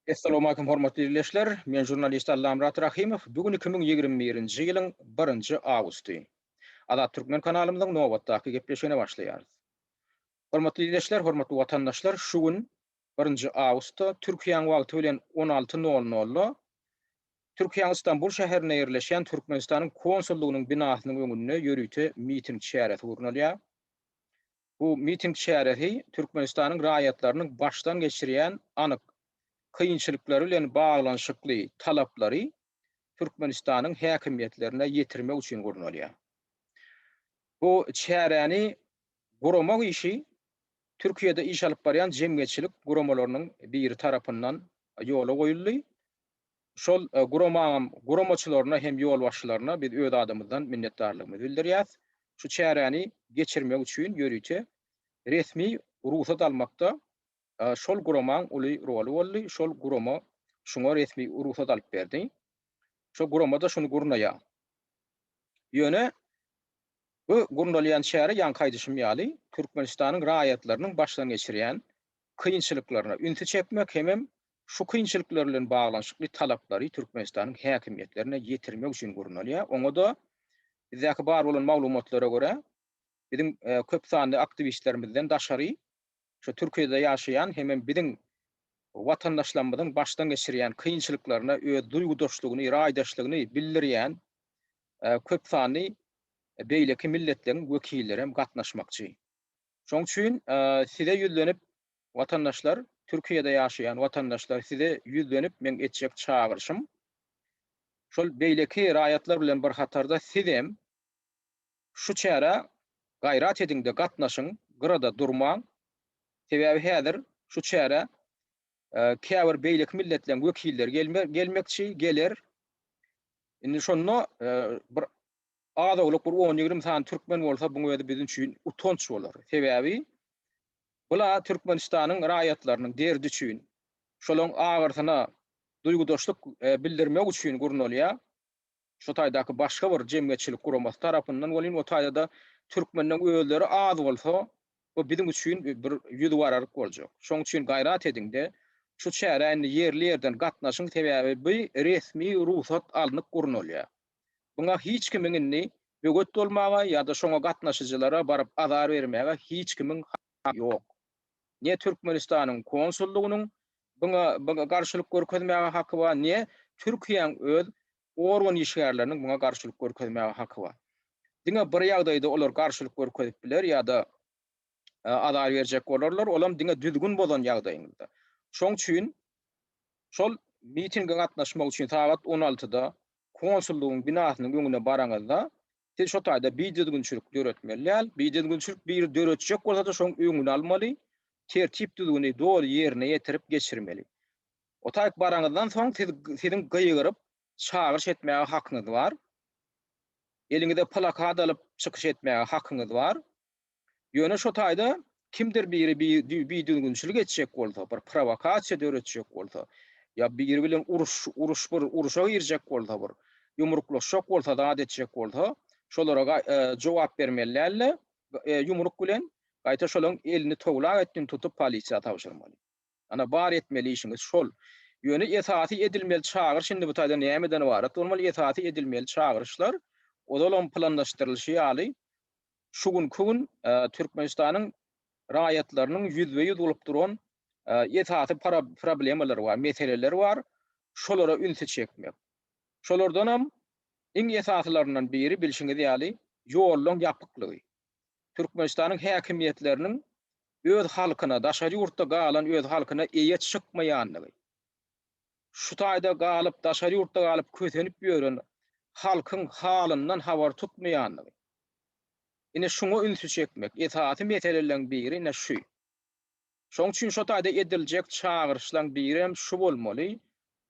Essalawmalikum hormatly ildeşler! Men žurnalist Allamyrat Rahymow. Bu gün 2021-nji ýylyň birinji awgusty. Azat Türkmen kanalymyzyň nobatdaky gepleşigine başlaýarys. Hormatly ildeşler, hormatly watandaşlar, şu gün birinji awgustda Türkiýäň wagty bilen 16 nol nolda Türkiýäň Istanbul şäherinde ýerleşýän Türkmenistanyň konsullygynyň binasynyň öňünde ýörite miting çäresi gurnalýar. Bu miting çäresi Türkmenistanyň raýatlarynyň başdan geçirýän anyk kynçylyklary bilen baglanyşykly talaplary Türkmenistanyň häkimiýetlerine ýetirmek üçin gurnalýar. Bu çäräni guramak işi Türkiýede iş alyp barýan jemgyýetçilik guramalarynyň biri tarapyndan ýola goýuldy. Şol guramaňam guramaçylaryna hem ýolbaşçylaryna biz öz adymyzdan minnetdarlygymyzy bildirýäs. Şu çäräni geçirmek üçin ýörite resmi rugsat almakda şol guramaň uly roly boldy. Şol gurama şuňa resmi rugsat alyp berdi. Şol gurama-da şuny gurnaýar. Ýöne bu gurnalýan çäre ýaňky aýdyşym ýaly Türkmenistanyň raýatlarynyň başdan geçirýän kynçylyklaryna ünsi çekmek hemem şu kynçylyklar bilen baglanyşykly talaplary Türkmenistanyň häkimiýetlerine ýetirmek üçin gurnalýar. Oňa-da bizdäki bar bolan maglumatlara görä, biziň köp sanly aktiwistlerimizden daşary, şu Türkiýede ýaşaýan hemem biziň watandaşlarymyzyň başdan geçirýän kynçylyklaryna öz duýgudaşlygyny, raýdaşlygyny bildirýän köp sanly beýleki milletleriň wekilleri hem gatnaşmakçy. Şonuň üçin size ýüzlenip, watandaşlar, Türkiýede ýaşaýan watandaşlar size ýüzlenip meň etjek çagyryşym, şol beýleki raýatlar bilen bir hatarda sizem şu çärä gaýrat ediňde gatnaşyň, gyrada durmaň. Sebäbi häzir şu çärä käbir beýleki milletleriň wekilleri gelmekçi, geler. Indi şonda bir az-owlak bir on-ýigrimi sany türkmen bolsa buň özi biziň üçin utanç bolar. Sebäbi bula Türkmenistanyň raýatlarynyň derdi üçin, şolaň agyrsyna duýgudaşlyk bildirmek üçin gurnalýar. Şo taýdaky başga bir jemgyýetçilik guramasy tarapyndan welin o taýda-da türkmenleň özleri az bolsa bu biziň üçin bir ýüzügaralyk boljak. Şoň üçin gaýrat ediňde şu çärä indi ýerli-ýerden gatnaşyň sebäbi bu resmi rugsat alnyp gurnalýar. Buňa hiç kimiň indi böwet bolmaga ýa-da şoňa gatnaşyjylara baryp azar bermäge hiç kimiň haky ýok. Ne Türkmenistanyň konsullygynyň buňa buňa garşylyk görkezmäge haky bar, ne Türkiýäň öz organ işgärleriniň buňa garşylyk görkezmäge haky bar. Diňe bir ýagdaýda olar garşylyk görkezip biler ýa-da azar berjek bolarlar, olam diňe düzgün bozan ýagdaýyňyzda. Şoň üçin şol mitinge gatnaşmak üçin sagat on altyda konsullygyň binasynyň öňüne baraňyzda, siz şo taýda bidüzgünçilik döretmeli däl. Bidüzgünçilik biri döretjek bolsa-da şoň öňüni almaly, tertip-düzgüni doly ýerine ýetirip geçirmeli. O taýyk baraňyzdan soň siz siziň gygyryp çagyryş etmäge hakyňyz bar. Eliňize plakat alyp çykyş etmäge hakyňyz bar. Ýöne şo taýda kimdir biri bidüzgünçilik etjek bolsa, bir prowokasiýa döretjek bolsa, ýa biri bilen uruş, uruş bir uruşa girjek bolsa bir, ýumruklaşjak bolsa, zat etjek bolsa, şolara jogap bermeli däl-de, ýumruk bilen, gaýta şolaryň elini towlak etdin tutup polisiýa tabşyrmaly. Ana bar etmeli işiňiz şol. Ýöne esasy edilmeli çagyryş indi bu taýda nämeden ybarat bolmaly? Esasy edilmeli çagyryşlar ozalam planlaşdyrylyşy ýaly şu günki gün Türkmenistanyň raýatlarynyň ýüzbe-ýüz bolup duran esasy problemalary bar, meseleleri bar, şolara ünsi çekmek. Şolardanam iň esasylaryndan biri bilşiňiz ýaly ýollaň ýapyklygy. Türkmenistanyň häkimiýetleriniň öz halkyna, daşary ýurtda galan öz halkyna eýe çykmaýanlygy. Şu taýda galyp, daşary ýurtda galyp kösenip ýören halkyň halyndan habar tutmaýanlygy. Ine şuňa ünsi çekmek, esasy meseleleriň biri ine şu. Şoň üçin şo taýda ediljek çagyryşlaň birem şu bolmaly,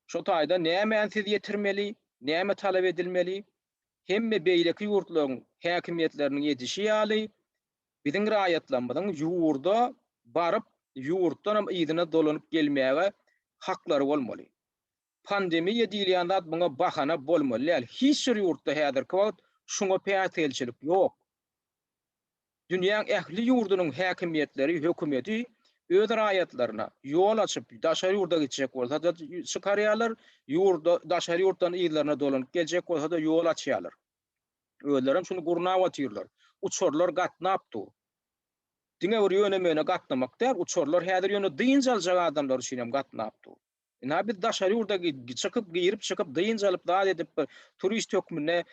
şo taýda nämäni siz ýetirmeli, näme talap edilmeli, hemme beýleki ýurtlaryň häkimiýetleriniň edişi ýaly, biziň raýatlarymyzyň ýurda baryp, ýurtdanam yzyna dolanyp gelmäge haklary bolmaly. Pandemiýa diýilýän zat muňa bahana bolmaly däl. Hiç bir ýurtda häzirki wagt şuňa päsgelçilik ýok. Dünýäň ähli ýurdunyň häkimiýetleri, hökümeti. Öz raýatlaryna ýol açyp, daşary ýurda gitjek bolsa-da çykarýarlar, ýurda, daşary ýurtdan yzlaryna dolanyp geljek bolsa-da ýol açýarlar. Özlerem şuny gurnap otyrlar. Uçarlar gatnap dur. Diňe bir ýöne-möne gatnamak däl, uçarlar häzir ýöne dynç aljak adamlar üçin hem gatnap dur. Ynha biz daşary ýurda çykyp, girip-çykyp, dynç alyp, zat edip bir turist hökmünde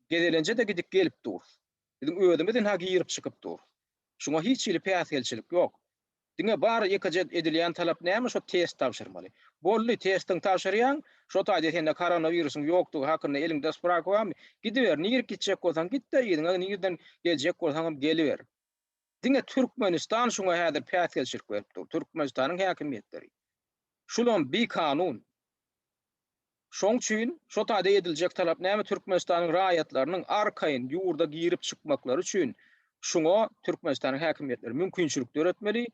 gezelenje-de gidip gelip durus. Biziň özümiz ynha girip-çykyp durus. Şuňa hiç hili päsgelçilik ýok. Diňe bar ýekeje edilýän talap näme şo test tabşyrmaly. Boldy testiňi tabşyrýaň, şo taýda sende koronawirusyň ýokdugy hakynda eliňde sprawka barmy, gidiber, nirek gitjek bolsaň git-de yzyňa nirden geljek bolsaňam geliber. Diňe Türkmenistan şuňa häzir päsgelçilik berip dur, Türkmenistanyň häkimiýetleri. Şulam bikanun. Şoň üçin şo taýda ediljek talap näme Türkmenistanyň raýatlarynyň arkaýyn ýurda girip çykmaklary üçin şuňa Türkmenistanyň häkimiýetleri mümkinçilik döretmeli,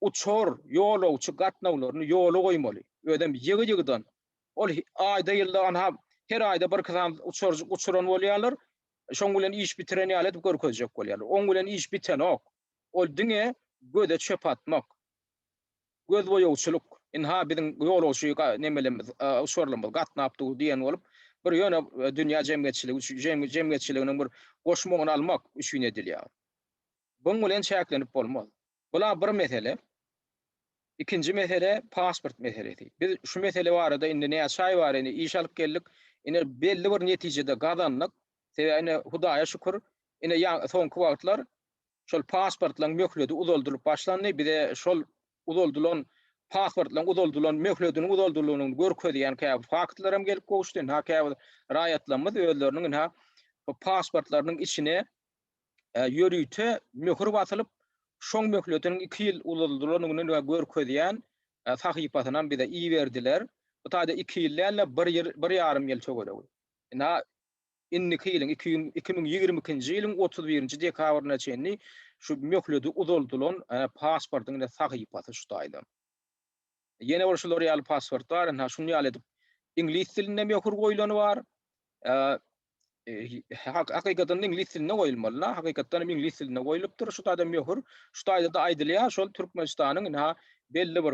uçar, ýolagçy gatnawlaryny ýola goýmaly. Özem ýygy-ýygydan. Ol aýda ýylda anha her aýda birki sany uçarjyk uçuran bolýarlar. Şoň bilen iş bitiren ýaly edip görkezjek bolýarlar. Oň bilen iş bitenok. Ol diňe göze çöp atmak. Gözboýagçylyk, ynha biziň ýolagçy nemelerimiz, uçarlarymyz gatnap dur diýen bolup, bir ýöne dünýä jemgyýetçiligi üçin, jemgyýetçiliginiň bir goşmagyny almak üçin edilýär. Buň bilen çäklenip bolmaz. Bula bir mesele. Ikinji mesele pasport meselesi. Biz şu mesele barada indi näçe aý bäri indi iş alyp geldik. Ine belli bir netijede gazandyk. Sebäbi ine Hudaýa şükür, ine soňky wagtlar Şol pasportlaryň möhledi uzaldylyp başlandy. Bize şol uzaldylan pasportlaryň uzaldylan möhlediniň uzaldylanyny görkezýän käbir faktlar hem gelip gowuşdy. Ynha käbir raýatlarymyz özleriniň ynha bu pasportlarynyň içine ýörite möhür basylyp, şoň möhletiniň 2 ýyl uzaldylanyny görkezýän sahypasyny hem bize iberdiler. Bu taýda 2 ýyl däl-de, bir ýyl, bir ýarym ýyl töweregi. Ynha Indiki ýylyň, 2022-nji ýylyň 31-nji dekabryna çenli şu möhledi uzaldylan pasportyň ine sahypasy şu taýda. Ýene bir şular ýaly pasport bar, ynha şuny ýaly edip iňlis dilinde möhür goýlany bar. Hakykatdan iňlis dilinde goýulmaly, hakykatdan hem iňlis dilinde goýlupdyr. Şu taýda möhür, şu taýda-da aýdylýar, şol Türkmenistanyň ynha belli bir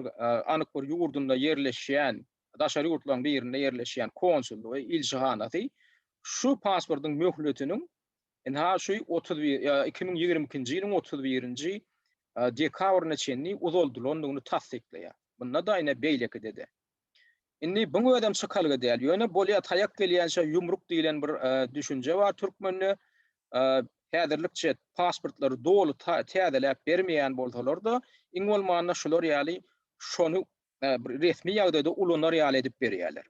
anyk bir ýurdunda ýerleşýän daşary ýurtlaryň birinde ýerleşýän konsullygy, ilçihanasy şu pasportyň möhletiniň ynha şu 31 2022-nji ýylyň 31-nji dekabryna çenli uzaldylandygyny tassyklaýar. Bunda-da ine beýlekide-de. Indi buň özem çykalga däl. Ýöne bolýa taýak gelýänçä ýumruk diýlen bir düşünje bar türkmende. Häzirlikçe pasportlary doly täzeläp bermeýän bolsalar-da, iň bolmanda şular ýaly şony bir resmi ýagdaýda ulanar ýaly edip berýärler.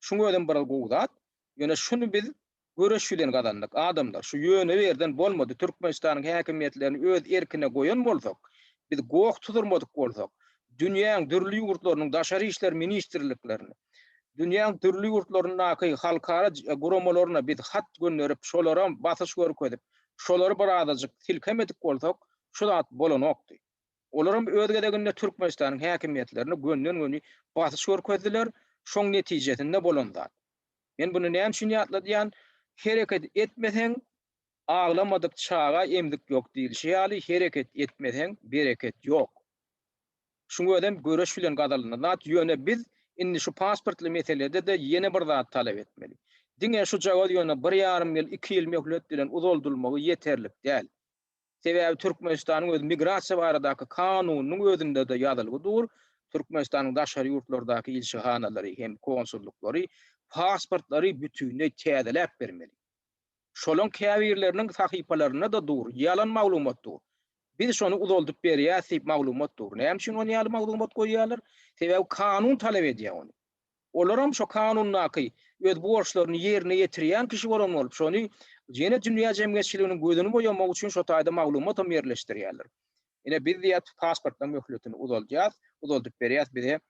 Şuň özem bir gowy zat. Ýöne şuny biz göreş bilen gazandyk. Adamlar, şu ýöne ýerden bolmady. Türkmenistanyň häkimiýetlerini öz erkine goýan bolsak, biz goh tuzurmadyk bolsak, dünýäň dürli ýurtlarynyň daşary işler ministrliklerine, dünýäň dürli ýurtlaryndaky halkara guramalaryna biz hat gönderip, şolara basyş görkezip, şolary birazajyk silkemedik bolsak, şu zat bolanokdy. Olaram öz gezeginde Türkmenistanyň häkimiýetlerine gönden-göni basyş görkezdiler, şoň netijesinde bolan zat. Men buny näme üçin ýatladýan, hereket etmeseň, aglamadyk çaga emzik ýok diýlişi ýaly, hereket etmeseň, bereket ýok. Şuň özem göreş bilen gazalynan zat, ýöne biz indi şu pasportly meselede-de ýene bir zat talap etmeli. Diňe şujagaz ýöne bir ýarym ýyl, iki ýyl möhlet bilen uzaldylmagy ýeterlik däl. Sebäbi Türkmenistanyň öz migrasiýa baradaky kanunynyň özünde-de ýazylgy dur, Türkmenistanyň daşary ýurtlardaky ilçihanalary hem konsullyklary pasportlary bütinleý täzeläp bermeli. Şolaň käbirleriniň sahypalarynda-da dur, ýalan maglumat dur. Biz şony uzaldyp berýäs diýip maglumat dur. Näme üçin ony ýaly maglumat goýýarlar? Sebäbi kanun talap edýär ony. Olaram şo kanundaky öz borçlaryny ýerine ýetirýän kişi bolan bolup, şony ýene dünýä jemgyýetçiliginiň gözüni boýamak üçin şo taýda maglumatam ýerleşdirýärler. Ine biz diýýär pasportlaryň möhletini uzaldýas, uzaldyp berýäs, bize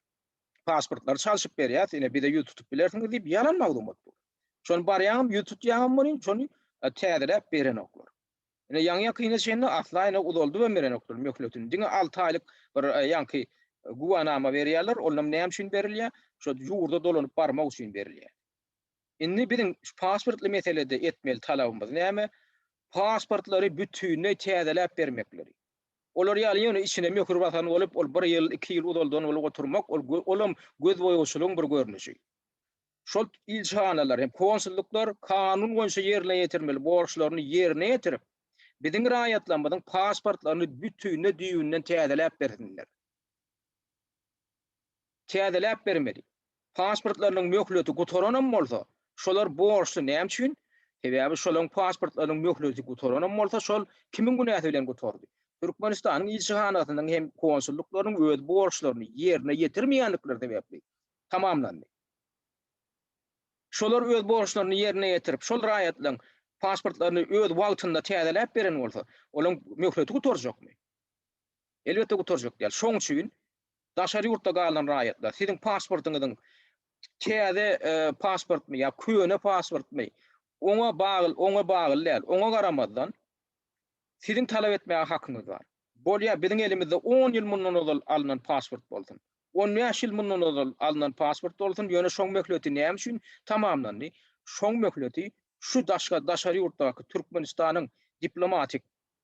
pasportlary çalşyp berýäs, ine bize ýüz tutup bilersiňiz diýip ýalan maglumat bu. Şony barýaňam ýüz tutýaňam welin şony täzeläp berenoklar. Ine ýaňy-ýakyna çenli asla ine uzaldybam berenoklar möhletini. Diňe alty aýlyk bir ýaňky güwänama berýärler. Olam näme üçin berilýär? Şo ýurda dolanyp barmak üçin berilýär. Indi biziň şu pasportly meselede etmeli talabymyz näme? Pasportlary bütinleý täzeläp bermekleri. Olar ýaly ýöne içine möhür basan bolup, ol bir ýyl, iki ýyl uzaldan bolup oturmak, ol olam gözboýagçylygyň bir görnüşi. Şol ilçihanalar hem konsullyklar kanun boýunça ýerine ýetirmeli borçlaryny ýerine ýetirip, biziň raýatlarymyzyň pasportlaryny bütinleý düýbünden täzeläp bersinler. Täzeläp bermeli. Pasportlarynyň möhleti gutaranam bolsa, şolar borçly näme üçin? Sebäbi şolaryň pasportlarynyň möhleti gutaranam bolsa, şol kimiň günäsi bilen gutardy? Türkmenistanyň ilçihanasynyň hem konsullyklarynyň öz borçlaryny ýerine ýetirmeýändikleri sebäpli tamamlandy. Şolar öz borçlaryny ýerine ýetirip, şol raýatlaryň pasportlaryny öz wagtynda täzeläp beren bolsa, olaryň möhleti gutarjakmy? Elbetde gutarjak däl. Şoň üçin daşary ýurtda galan raýatlar, siziň pasportyňyzyň täze pasportmy ýa köne pasportmy, oňa bagly, oňa bagly däl, oňa garamazdan siziň talap etmäge hakyňyz bar. Bolýar, biziň elimizde on ýyl mundan ozal alnan pasport bolsun, 15 ýyl mundan ozal alnan pasport bolsun, ýöne şoň möhleti näme üçin tamamlandy? Şoň möhleti şu daşga daşary ýurtdaky Türkmenistanyň diplomatik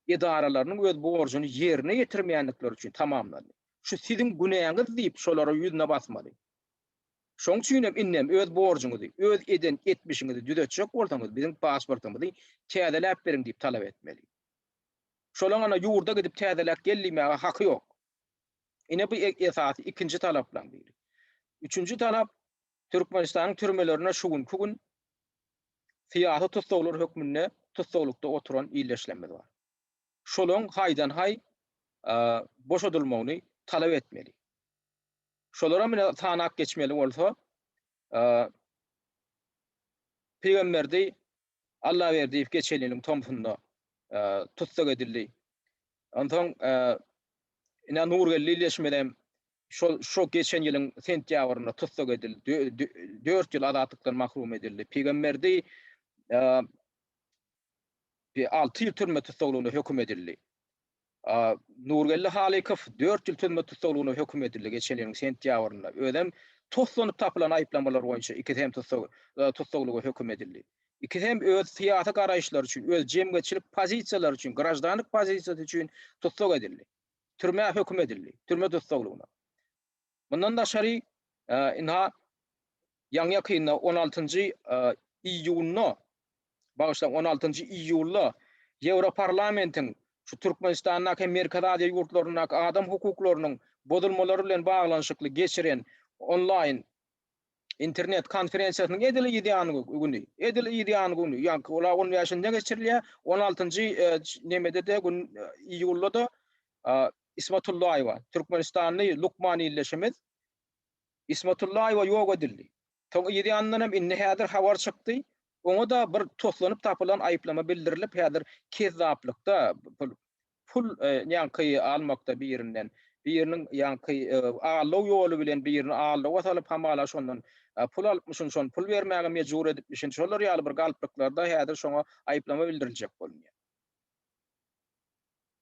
edaralarynyň öz borjuny ýerine ýetirmeýändikleri üçin tamamlandy. Şu siziň günäňiz diýip şolara ýüzüne basmaly. Şoň üçinem indem öz borjuňyzy, öz eden etmişiňizi düzetjek bolsaňyz biziň pasportymyzy täzeläp beriň diýip talap etmeli. Şolaň ana ýurda gidip täzeläp gel diýmäge haky ýok. Ine bu esasy ikinji talaplaň biri. Üçünji talap Türkmenistanyň türmelerinde şu günki gün syýasy tussaglar hökmünde tussaglykda oturan ildeşlerimiz bar. Şolaň haýdan-haý boşadylmagyny talap etmeli. Şolaram ine sanap geçmeli bolsa, Pygamberdi Allaberdiýew geçen ýylyň tomsunda tussag edildi. Onsoň ine Nurgeldi ildeşimizem şol şo geçen ýylyň sentýabrynda tussag edildi. 4 ýyl azatlykdan mahrum edildi. Pygamberdi 6 ýyl türme tussaglygyna höküm edildi. Nurgeldi Halykow dört ýyl türme tussaglygyna höküm edildi geçen ýylyň sentýabrynda. Özem toslanyp tapylan aýyplamalar boýunça ikisi hem tussaglyga höküm edildi. Ikisi hem öz syýasy garaýyşlary üçin, öz jemgyýetçilik pozisiýalary üçin, graždanlyk pozisiýasy üçin tussag edildi. Türmä höküm edildi, türme tussaglygyna. Mundan daşary, ynha, ýaňy-ýakynda on altynjy iýunda bagyşlaň, on altynjy iýulda Ýewroparlamentiň şu Türkmenistandaky hem Merkezi Aziýa ýurtlaryndaky adam hukuklarynyň bozulmalary bilen baglanyşykly geçiren onlaýn internet konferensiýasynyň edil yz ýany güni, edil yz ýany güni, ýaňky ola on bäşinde geçirilýär, on altynjy nemede-de gün iýulda-da Ismatullaýewa, türkmenistanly lukman ildeşimiz Ismatullaýewa ýok edildi. Soň yz ýanyndan hem indi häzir habar çykdy. Oňa-da bir toslanyp tapylan aýyplama bildirilip, häzir kezzaplykda, pul ýaňky almakda birinden, biriniň ýaňky aldaw ýoly bilen birini aldawa salyp, hamala şondan pul alypmyşyn, şony pul bermäge mejbur edipmişin, şolar ýaly bir galplyklarda häzir şoňa aýyplama bildiriljek bolunýar.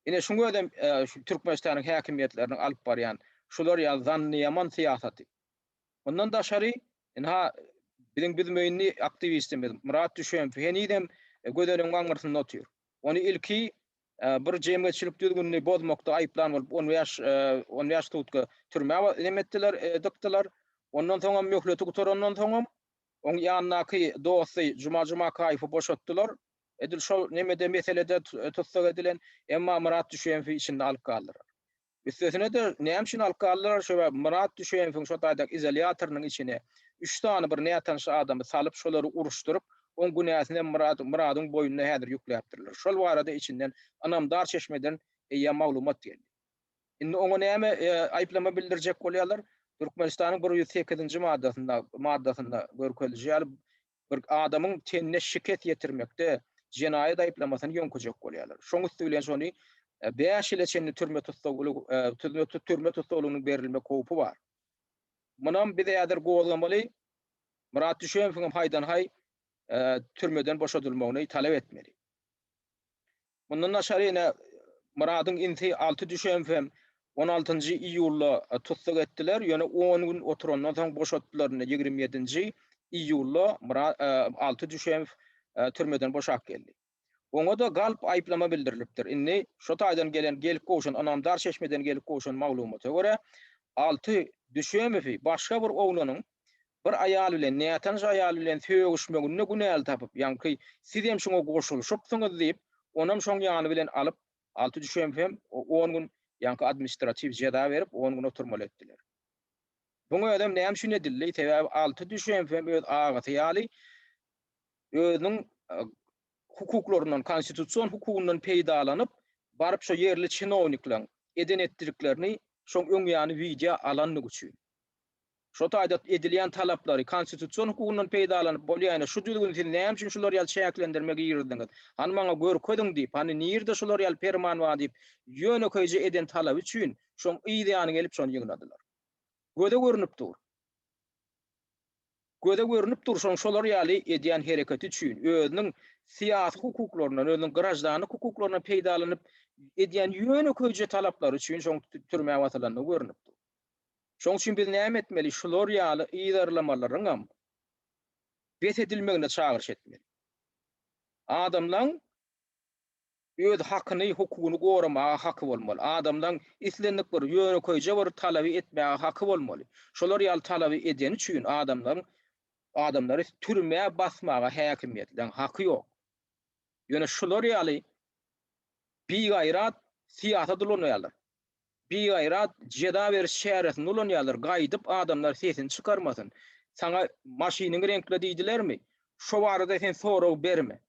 Ine, şuň özem şu Türkmenistanyň häkimiýetleriniň alyp barýan şular ýaly zannyýaman syýasaty. Mundan daşary, ynha, biziň büzmeýinli aktiwistimiz Myrat Düşemow henizem Gözeliň aňyrsynda otyr. Ony ilki bir jemgyýetçilik düzgünini bozmakda aýyplan bolup, on bäş, 15 sutka türmä neme etdiler, dykdylar. Ondan soňam möhleti gutarandan soňam oň ýanyndaky dosty Juma Jumakaýewi boşatdylar. Edil şol nemede meselede tussag edilen, emma Myrat Düşemowy içinde alyp galdylar. Üstesine-de, näme üçin alyp galdylar, sebäbi Myrat Düşeýewiň şo taýdaky izolýatorynyň içine üç sany bir nätanyş adamy salyp, şolary uruşdyryp, oň günäsinem Myrat, Myradyň boýnuna häzir ýükläpdirler. Şol barada içinden ynamdar çeşmeden eýýäm maglumat geldi. Indi oňa näme aýyplama bildirjek bolýarlar? Türkmenistanyň 108-nji maddasynda maddasynda görkezilişi ýaly, bir adamyň tenine şikes ýetirmekde jenaýat aýyplamasyny ýöňkejek bolýarlar. Şoň üsti bilen şony 5 ýyla çenli türme tussaglygy türme tussaglygynyň berilmek howpy bar. Munam biz häzir gozgamaly. Myrat Düşemowyň hem haýdan-haý türmeden boşadylmagyny talap etmeli. Mundan daşary ýene Myradyň inisi Alty Düşemow hem on altynjy iýulda tussag etdiler, ýöne on gün oturandan soň boşatdylar. Indi 27-nji iýulda Alty Düşemow türmeden boşap geldi. Oňa-da galp aýyplama bildirilipdir. Indi şo taýdan gelen, gelip gowşan, ynamdar çeşmeden gelip gowşan maglumata görä, Alty Düşemowy başga bir oglanyň bir aýal bilen, nätanyş aýal bilen sögüşmeginde günäli tapyp, ýaňky sizem şuňa goşulyşypsyňyz diýip, onam şoň ýany bilen alyp, Alty Düşemow hem on gün ýaňky administratiw jeza berip, on gün oturmaly etdiler. Buň özem näme üçin edildi? Sebäbi Alty Düşemow hem öz agasy ýaly özüniň hukuklaryndan, konstitusion hukugyndan peýdalanyp, baryp şo ýerli çinownikleriň eden-etdiliklerini şoň öň ýany wideo alandygy üçin. Şo taýda edilýän talaplary konstitusion hukugyndan peýdalanyp bolýa ine şu düzgüni siz näme üçin şular ýaly çäklendirme girizdiňiz? Hany maňa görkeziň diýip, hany nirde şular ýaly perman bar diýip, ýönekeýje eden talaby üçin şoň yz ýany gelip şony ýygnadylar. Göze görnüp dur. Göze görnüp dur şoň şolar ýaly edýän hereketi üçin özüniň syýasy hukuklaryndan, özüniň graždanlyk hukuklaryndan peýdalanyp edýän ýönekeýje talaplary üçin şoň türmä basylandygy görnüp dur. Şoň üçin biz näme etmeli? Şular ýaly yzarlamalaryňam bes edilmegine çagyryş etmeli. Adamlaň öz hakyny, hukugyny goramaga haky bolmaly. Adamlaň islendik bir ýönekeýje bir talaby etmäge haky bolmaly. Şolar ýaly talaby edeni üçin adamlaryň adamlary türmä basmaga häkimiýetleň haky ýok. Ýöne şular ýaly bigaýrat syýasat ulanýarlar. Bigaýrat jeza beriş çäresini ulanýarlar, gaýdyp adamlar sesini çykarmasyn. Saňa maşynyňy reňkle diýdilermi? Şo barada sen sorag berme.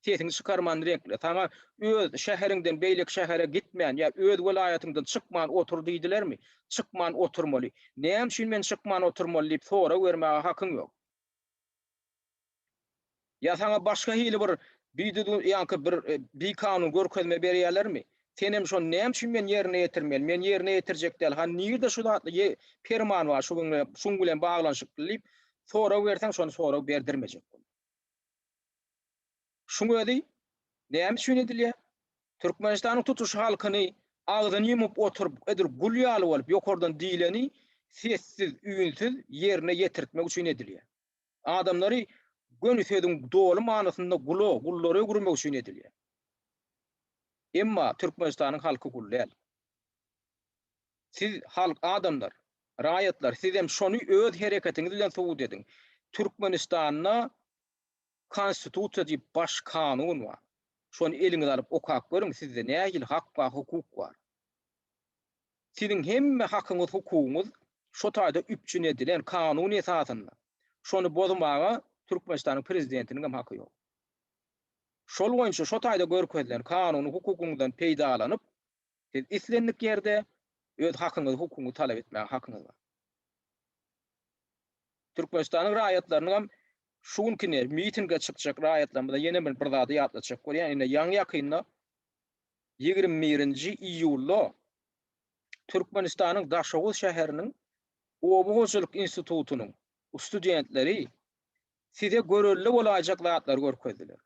Sesiňi çykarman reňkle. Saňa öz şäheriňden beýleki şähere gitmän ýa öz welaýatyňdan çykman otur diýdilermi? Çykman oturmaly. Näme üçin men çykman oturmaly diýip sorag bermäge hakyň ýok. Ýa saňa başga hili bir bidüzgün ýaňky bir bikanun görkezme berýärlermi? Senem şony näme üçin men ýerine ýetirmeli? Men ýerine ýetirjek däl. Hany nirde şu zatly perman bar şu bilen şuň bilen baglanyşykly diýip sorag berseň şony sorag berdirmejek bolýar. Şuň özi näme üçin edilýär? Türkmenistanyň tutuş halkyny agzyny ýumup oturyp, edil gul ýaly bolup ýokardan diýleni sessiz, üýnsüz ýerine ýetirtmek üçin edilýär. Adamlary göni sözüň doly manysynda gula, gullara öwürmek üçin edilýär. Emma Türkmenistanyň halky gul däl. Siz halk, adamlar, raýatlar sizem şony öz hereketiňiz bilen subut ediň. Türkmenistanda Konstitusiýa diýip baş kanun bar. Şony eliňize alyp okap görüň, sizde nähili hak bar, hukuk bar. Siziň hemme hakyňyz, hukugyňyz şo taýda üpjün edilen kanun esasynda. Şony bozmaga Türkmenistanyň prezidentiniň hem haky ýok. Şol boýunça şo taýda görkezilen kanuny hukugyňyzdan peýdalanyp, siz islendik ýerde öz hakyňyzy, hukugyňyzy talap etmäge hakyňyz bar. Türkmenistanyň raýatlarynyň hem şu günki ne mitinge çykjak raýatlarymyza ýene bir bir zady ýatlatjak bolýan. Ine ýaňy-ýakynda 21-nji iýulda Türkmenistanyň Daşoguz şäheriniň Oba hojalyk institutynyň studentleri size görelde bolaýjak zatlary görkezdiler.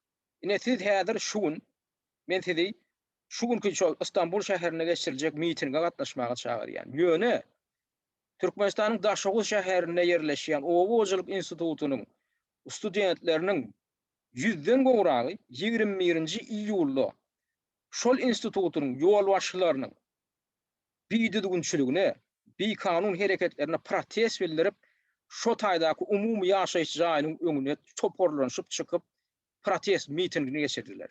Ine siz häzir şu gün men sizi şu günki şol Istanbul şäherinde geçiriljek mitinge gatnaşmaga çagyrýan. Ýöne Türkmenistanyň Daşoguz şäherinde ýerleşýän Oba hojalyk institutynyň studentleriniň ýüzden gowragy 21-nji iýulda şol institutyň ýolbaşçylarynyň bidüzgünçiligine, bikanun hereketlerine protest bildirip, şo taýdaky umumy ýaşaýyş jaýynyň öňüne toparlanyşyp çykyp, protest mitingini geçirdiler.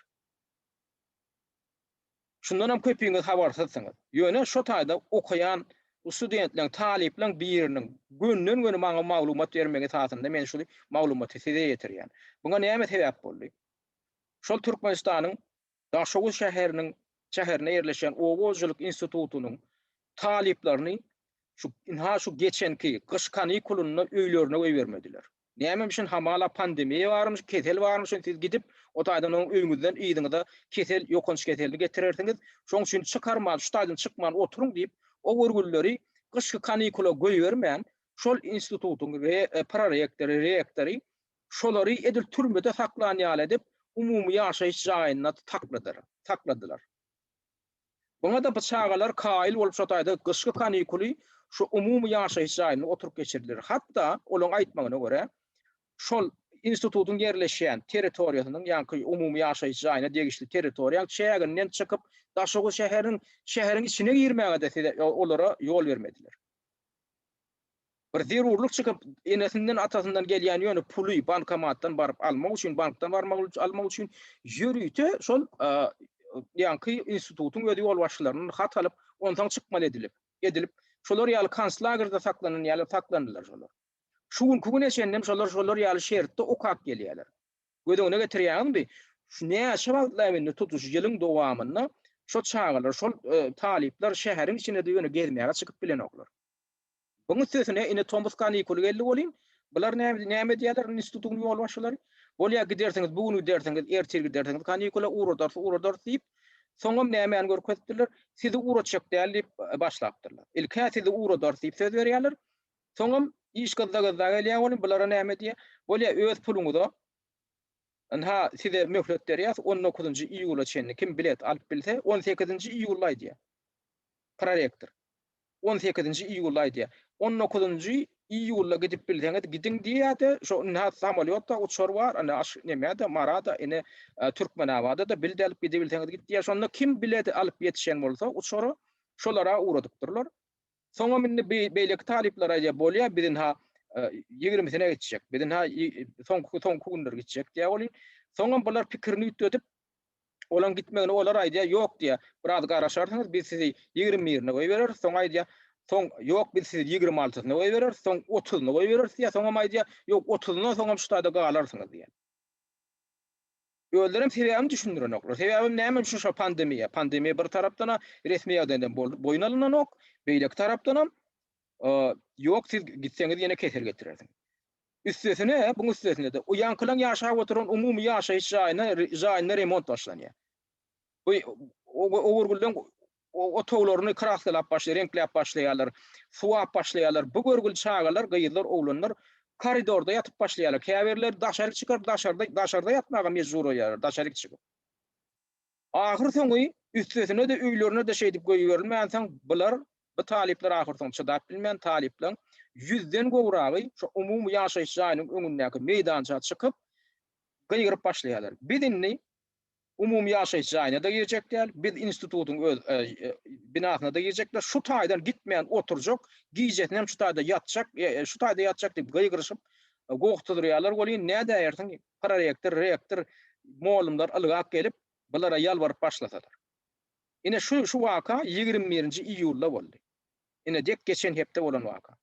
Şundanam köpüňiz habarsyzsyňyz. Ýöne şo taýda okaýan studentleriň, talyplaryň biriniň gönden-göni maňa maglumat bermegi esasynda men şu maglumaty size ýetirýän. Buňa näme sebäp boldy? Şol Türkmenistanyň Daşoguz şäheriniň şäherinde ýerleşýän Oba hojalyk institutynyň talyplaryny şu ynha şu geçenki gyş kanikulynda öýlerine goýbermediler. Nämemişin hamala pandemiýa barmyş, kesel barmyşyn siz gidip o taýdan oň öýüňizden yzyňyza kesel, ýokanç keselini getirersiňiz. Şoň üçin çykarman, şu taýdan çykman oturyň diýip, o görgülileri gyşky kanikula goýbermän, şol institutyň prorektory, rektory şolary edil türmede saklan ýaly edip, umumy ýaşaýyş jaýynda takladyr, sakladylar. Buňa-da bu çagalar kaýyl bolup şo taýda gyşky kanikuly şu umumy ýaşaýyş jaýynda oturyp geçirdiler. Hatda olaryň aýtmagyna görä, şol institutyň ýerleşýän territoriýasynyň, ýaňky umumy ýaşaýyş jaýyna degişli territoriýaň çäginden çykyp, Daşoguz şäheriniň şäheriň içine girmäge-de size olara ýol bermediler. Bir zerurlyk çykyp, enesinden, atasyndan gelýän ýöne puly bankomatdan baryp almak üçin, bankdan barmak almak üçin ýörite şol ýaňky institutyň öz ýolbaşçylaryndan hat alyp, onsoň çykmaly edilip, edilip, şolar ýaly konslagerde saklanan ýaly saklandylar şolar. Şu günki güne çenlem şolar şolar ýaly şertde okap gelýärler. Göz öňüne getirýäňizmi? Şu näçe wagtlap indi tutuş ýylyň dowamynda şo çagalar, şol talyplar şäheriň içinde-de ýöne gezmäge çykyp bilenoklar. Buň üstesine indi tomus kanikuly geldi welin, bular näme näme edýärler institutyň ýolbaşçylary? Bolýa gidersiňiz, bu gün gidersiňiz, ertir gidersiňiz kanikula, ugradarys, ugradarys diýip, soňam nämäni görkezipdirler? Sizi ugratjak däl diýip başlapdyrlar. Ilk-ä sizi ugradarys diýip söz berýärler. Soňam iş gyzza-gyzza gelýär welin, bulara näme diýýär? Bolýa öz puluňyza ynha size möhlet berýäs, on dokuzynjy iýula çenli kim bilet alyp bilse, on sekizinji iýulda aýdýar. Prorektor. On sekizinji iýulda aýdýar. On dokuzynjy iýulda gidip bilseňiz gidiň diýýär-de, şo ynha samolýot bar, uçar bar, ine aş nemä-de, Mara-da, ine Türkmenabada-da bilet alyp gidibilseňiz git diýýär. Şonda kim bilet alyp ýetişen bolsa uçara, şolara ugradypdyrlar. Soňam indi beýleki talyplar aýdýar, bolýar, biz ynha ýigrimisine gitjek, biz ynha soňky soňky günler gitjek diýýär welin, soňam bular pikirini üýtgedip, olaň gitmegini olar aýdýar, ýok diýýär, biraz garaşarsyňyz, biz sizi 21-ine goýbereris, soň aýdýar, soň ýok, biz sizi 26-syna goýbereris, soň 30-yna goýbereris diýýär, soňam aýdýar, ýok, 30-yndan soňam şu taýda galarsyňyz diýýär. Özlerem sebäbini düşündirenoklar. Sebäbem näme üçin şo pandemiýa? Pandemiýa bir tarapdan-a resmi ýagdaýdan boýun alynanok, beýleki tarapdanam ýok siz gitseňiz ýene kesel getirersiňiz. Üstesine, buň üstesine-de o ýaňkylaň ýaşap oturan umumy ýaşaýyş jaýyna jaýynda remont başlanýar. Bu Ogurgülden otaglaryny kraskalap başlaýar, reňkläp başlaýarlar, suwap başlaýarlar. Bu görgüli çagalar, gyzlar, oglanlar koridorda ýatyp başlaýarlar. Käbirleri daşaryk çykyp, daşarda daşarda ýatmaga mejbur bolýarlar, daşaryk çykyp. Ahyr soňy üstesine-de öýlerine-de şeýdip goýberilmänsoň, bular, bu talyplar ahyr soňy çydap bilmän, talyplaryň ýüzden gowragy şu umumy ýaşaýyş jaýynyň öňündäki meýdança çykyp, gygyryp başlaýarlar. Biz indi Umumy ýaşaýyş jaýyna-da girjek däl, biz institutyň öz binasyna-da girjek däl, şu taýdan gitmän oturjak, gijesinem şu taýda ýatjak, şu taýda ýatjak diýip gygyryşyp, goh tuzdurýarlar welin, nädäýersiň, prorektor, rektor, mugallymlar ylgap gelip, bulara ýalbaryp başlasalar. Ine, şu şu waka 21-nji iýulda boldy. Ine, dek geçen hepde bolan waka.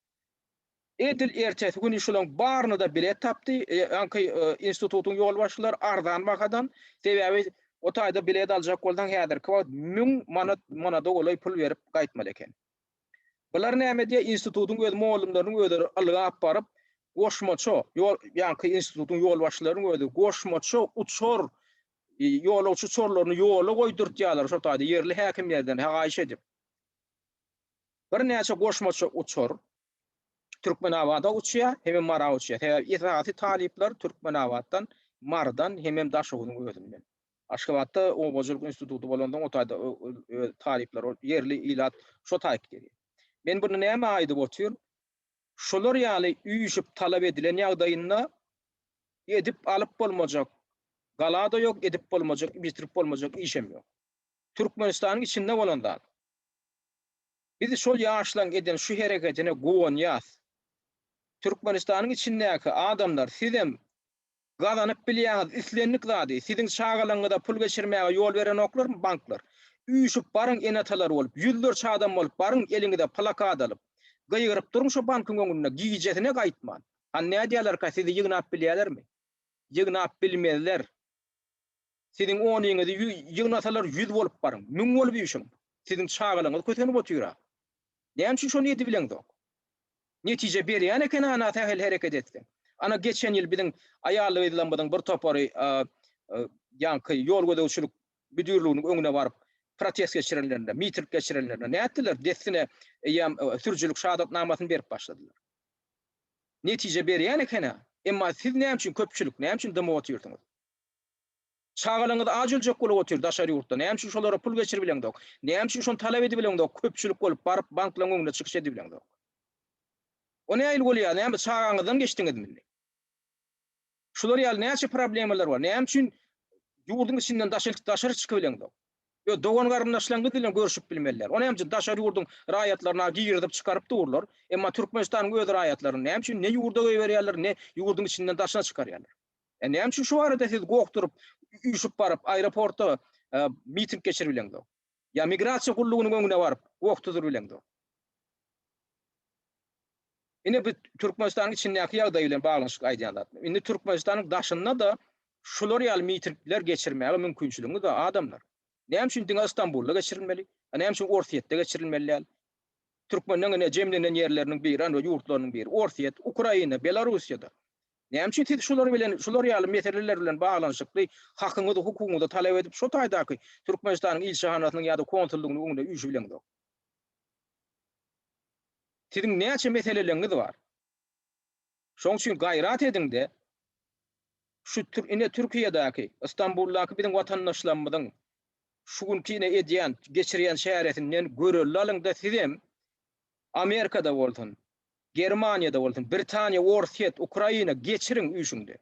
Edil ertesi güni şulaň baryna-da bilet tapdy, ýaňky institutyň ýolbaşçylary arzan bahadan, sebäbi o taýda bilet aljak bolsaň häzirki wagt 1000 manat manada golaý pul berip gaýtmaly eken. Bular näme edýär, institutyň öz mugallymlarynyň özleri ylgap baryp, goşmaça, ýol, ýaňky institutyň ýolbaşçylarynyň özi goşmaça uçar, ýolagçy uçarlaryny ýola goýdurtýarlar şo taýda ýerli häkimlerden haýyş edip. Birnäçe goşmaça uçar Türkmenabada uçýar, hemem Mara uçýar. Sebäbi esasy talyplar Türkmenabatdan, Marydan hemem Daşoguzyň özünden. Aşgabatda oba hojalyk instituty bolansoň o taýda öz talyplar, ýerli ilat şo taýyk gelýär. Men bunu näme aýdyp otyryn? Şolar ýaly üýşüp talap edilen ýagdaýynda edip alyp bolmajak gala-da ýok, edip bolmajak, bitirip bolmajak işem ýok. Türkmenistanyň içinde bolan zat. Biz şol ýaşlaň eden şu hereketine guwanýas. Türkmenistanyň içindäki adamlar sizem gazanyp bilýäňiz islendik zady, siziň çagalaňyza pul geçirmäge ýol berenoklarmy banklar? Üýşüp baryň ene-atalar bolup, ýüzlerçe adam bolup baryň eliňize plakad alyp, gygyryp duruň şo bankyň öňünde gijesine gaýtman. Hany nädýälerka sizi ýygnap bilýälermi? Ýygnap bilmezler. Siziň onyňyzy ýygnasalar ýüz bolup baryň, müň bolup üýşüň. Siziň çagalaryňyz kösenip otyr-a. Näme üçin şony edibileňzok? Netije berýän eken ana sähel hereket etseň. Ana geçen ýyl biziň aýal-gyzlarymyzyň bir topary ýaňky ýol gözegçilik müdirliginiň öňüne baryp protest geçirenlerinde, miting geçirenlerinde nätdiler? Dessine eýýäm sürüjilik şahadatnamasyny berip başladylar. Netije berýän eken-ä. Emma siz näme üçin köpçülik, näme üçin dymyp otyrsyňyz? Çagalaryňyz aç öljek bolup otyr daşary ýurtda. Näme üçin şolara pul geçiribileňzok? Näme üçin şony talap edibileňzok? Köpçülik bolup baryp banklaryň öňünde çykyş edibileňzok. O nähili bolýar? Näme çagaňyzdan geçdiňizmi indi? Şular ýaly näçe problemalar bar. Näme üçin ýurduň içinden daşary daşary çykyp bileňzok? Öz dogan-garyndaşlaryňyz bilen görüşip bilmeliler. O näme üçin daşary ýurduň raýatlaryna girizip çykaryp durlar? Emma Türkmenistanyň öz raýatlaryny näme üçin ne ýurda goýberýärler, ne ýurduň içinden daşyna çykarýarlar? E näme üçin şu barada siz goh durup, üýşüp baryp aeroportda e, miting geçirip bileňzok? Ýa migrasiýa gullugynyň öňüne baryp goh tuzuryp bileňzok? Ine bu Türkmenistanyň içindäki ýagdaý bilen baglanyşykly aýdýan zat. Indi Türkmenistanyň daşynda-da şular ýaly mitingler geçirmäge mümkinçiligiňiz bar, adamlar. Näme üçin diňe Istanbulda geçirilmeli? A näme üçin Orsýetde geçirilmeli däl? Türkmeniň ine jemlenen ýerleriniň biri, ýa ýurtlarynyň biri Orsýet, Ukraina, Belarussiýada. Näme üçin siz şular bilen, şular ýaly meseleler bilen baglanyşykly hakyňyzy, hukugyňyzy talap edip şo taýdaky Türkmenistanyň ilçihanasynyň ýa-da konsullygynyň öňünde üýşübileňzok? Siziň näçe meseleleňiz bar. Şoň üçin gaýrat ediňde şu ine Türkiýedäki, Istanbuldaky biziň watandaşlarymyzyň şu günki ine edýän, geçirýän çäresinden görelde alyňda sizem Amerikada bolsun, Germaniýada bolsun, Britaniýa, Orsýet, Ukraina geçiriň üýşüňde.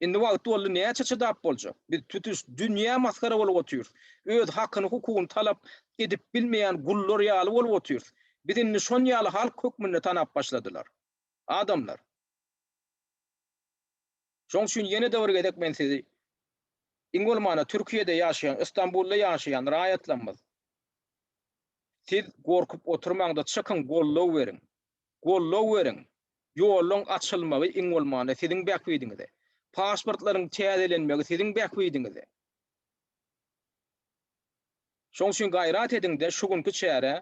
Indi wagt boldy näçe çydap boljak? Biz tutuş dünýä masgara bolup otyrys. Öz hakyny hukugyny talap edip bilmeýän gullar ýaly bolup otyrys. Biz indi şon ýaly halk hökmünde tanap başladylar. Adamlar. Şoň üçin ýene-de bir gezek men sizi iň bolmanda Türkiýede ýaşaýan, Istanbulda ýaşaýan raýatlarymyz siz gorkup oturmaňda çykyň goldaw beriň. Goldaw beriň. Ýollaň açylmagy iň bolmanda siziň bähbidiňize. Pasportlaryň täzelenmegi siziň bähbidiňize. Şoň üçin gaýrat ediňde şu günki çärä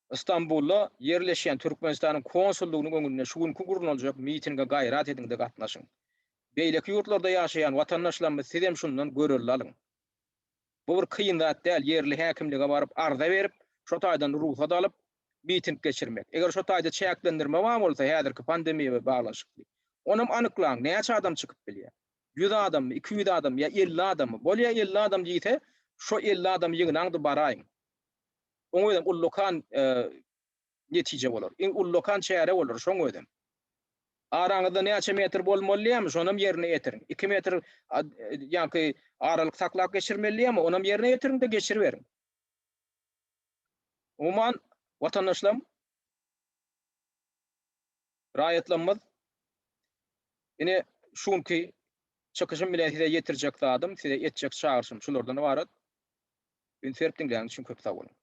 Istanbulda ýerleşýän Türkmenistanyň konsullygynyň öňünde şu günki gurnaljak mitinge gaýrat ediňde gatnaşyň. Beýleki ýurtlarda ýaşaýan watandaşlarymyz sizem şundan görelde alyň. Bu bir kyn zat däl, ýerli häkimlige baryp arza berip, şo taýdan rugsat alyp, miting geçirmek. Eger şo taýda çäklendirme bar bolsa, häzirki pandemiýa bilen baglanyşykly, onam anyklaň, näçe adam çykyp bilýär? Ýüz adammy, 200 adammy ýa 50 adammy? Bolýa 50 adam diýse, şo 50 adamy ýygnaň-da baraýyň. Oň özem ullakan netije bolar. Iň ullakan çäre bolar şoň özem. Araňyzda näçe metr bolmaly diýýärmi, şonam ýerine ýetiriň. 2 metr ýaňky aralyk saklap geçirmeli diýýärmi, onam ýerine ýetiriň-de geçiriberiň. Umuman, watandaşlarym, raýatlarymyz, ine şu günki çykyşym bilen size ýetirjek zadym, size etjek çagyryşym şulardan ybarat. Üns berip diňläniňiz üçin köp sag boluň.